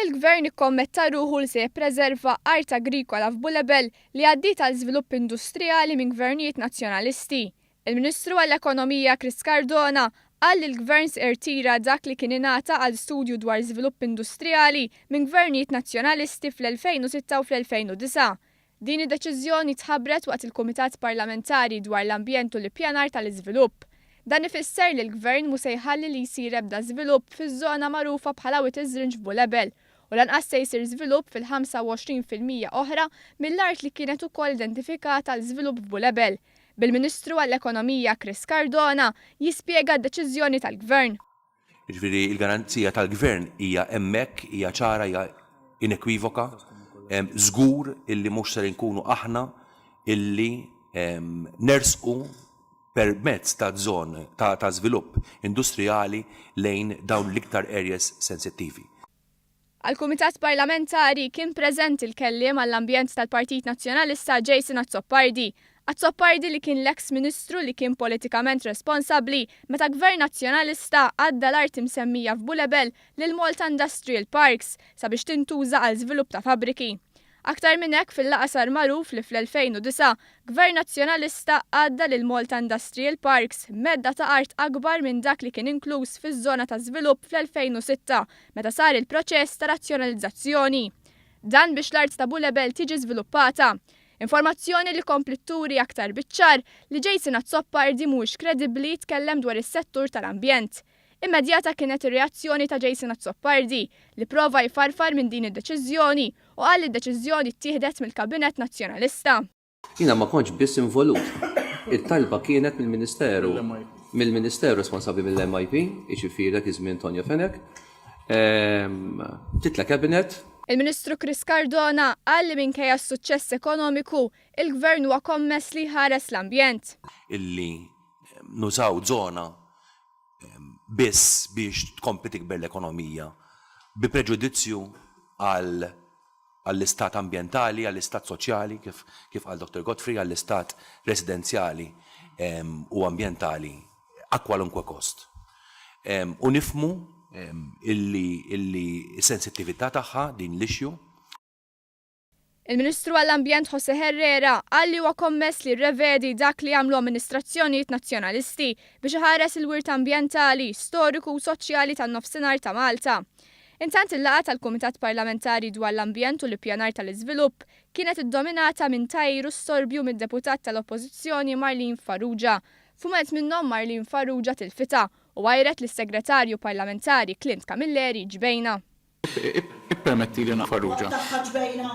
Il-Gvern ikkommetta ruħu li se jippreserva art agrikola f'Bulebel li għaddiet għal żvilupp industrijali minn gvernijiet Nazzjonalisti. Il-Ministru għall-Ekonomija Chris Cardona qal li l-Gvern se irtira dak li kien ingħata għal studju dwar żvilupp industrijali minn gvernijiet Nazzjonalisti fl-2006 u fl-2009. Din id-deċiżjoni tħabbret waqt il-Kumitat Parlamentari dwar l-Ambjent u l-Ippjanar tal-Iżvilupp. Dan ifisser li l-Gvern mhu se jħalli li jsir ebda żvilupp fiż-żona magħrufa bħala Wied iż-Żrinġ f'Bulebel u lanqas se jsir żvilupp fil-25% oħra mill-art li kienet ukoll identifikata għal żvilupp f'Bulebel, bil-Ministru għall-Ekonomija Chris Cardona jispjega d-deċiżjoni tal-Gvern. Jiġifieri l-garanzija tal-Gvern hija hemmhekk, hija ċara, hija inekwivoka. Żgur illi mhux ser inkunu aħna illi nersqu permezz ta' żon ta' żvilupp industrijali lejn dawn l-iktar areas sensittivi. Għall-Kumitat Parlamentari kien preżenti l-Kelliem għall-Ambjent tal-Partit Nazzjonalista Jason Azzopardi. Azzopardi li kien l-eks Ministru li kien politikament responsabbli meta Gvern Nazzjonalista għadda l-art imsemmija f'Bulebel lil Malta Industrial Parks sabiex tintuża għal żvilupp ta' fabbriki. Aktar minn hekk fil-laqgħa sar magħruf li fl-2009 Gvern Nazzjonalista għadda lil Malta Industrial Parks medda ta' art akbar minn dak li kien inkluż fiż-żona ta' żvilupp fl-2006 meta sar il-proċess ta' razzjonalizzazzjoni. Dan biex l-art ta' Bulebel tiġi żviluppata. Informazzjoni li kompliet turi aktar biċ-ċar li Jason Azzopardi mhuwiex kredibbli jitkellem dwar is-settur tal-ambjent. Immedjata kienet ir-reazzjoni ta' Jason Azzopardi, li prova jfarfar minn din id-deċiżjoni u qal li d-deċiżjoni ttieħdet mill-Kabinett Nazzjonalista. Jiena ma kontx biss involut. It-talba kienet mill-Ministeru, mill-Ministeru responsabbli mill-MIP, jiġifieri dak iż-żmien Tonio Fenech. Titla' Cabinet. Il-Ministru Chris Cardona qal li minkejja s-suċċess ekonomiku, il-Gvern huwa kommess li jħares l-ambjent. Illi nużaw żona biss biex tkompli tikber l-ekonomija, bi preġudizzju għall-istat ambjentali, għall-istat soċjali, kif qal Dottor Godfrey, għall-istat residenzjali u ambjentali a kwalunkwe kost. U nifhmu illi s-sensittività tagħha din l-issue. Il-Ministru għall-Ambjent José Herrera qal li huwa kommess li jirrevedi dak li għamlu amministrazzjonijiet Nazzjonalisti biex iħares il-wirt ambjentali, storiku u soċjali tan-Nofsinhar ta' Malta. Intant il-laqgħa tal-Kumitat Parlamentari dwar l-Ambjent u l-Ippjanar tal-Iżvilupp kienet iddominata minn tgħir u storbju mid-Deputat tal-Oppożizzjoni Marlene Farrugia. F'mument minnhom Marlene Farrugia tilfitha u għajret lis-Segretarju Parlamentari Clint Camilleri ġbejna. Ippermettili na Farrugia. Tagħha ġbejna.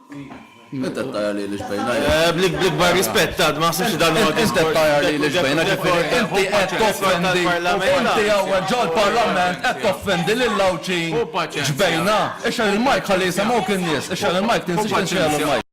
Int qed tgħajjar lili ġbejna. Bl-ikbar rispett, għad ma naħsibx li dan huwa Int qed tgħajjar lili ġbejna, ġifieri inti qed toffendi, inti hawnhekk ġol-Parlament qed toffendi lill-Għawdxin ġbejna. Ixgħel il-mic ħalli jisemgħuk in-nies, ixgħel il-mic, tinsiex tinxegħel il-mic.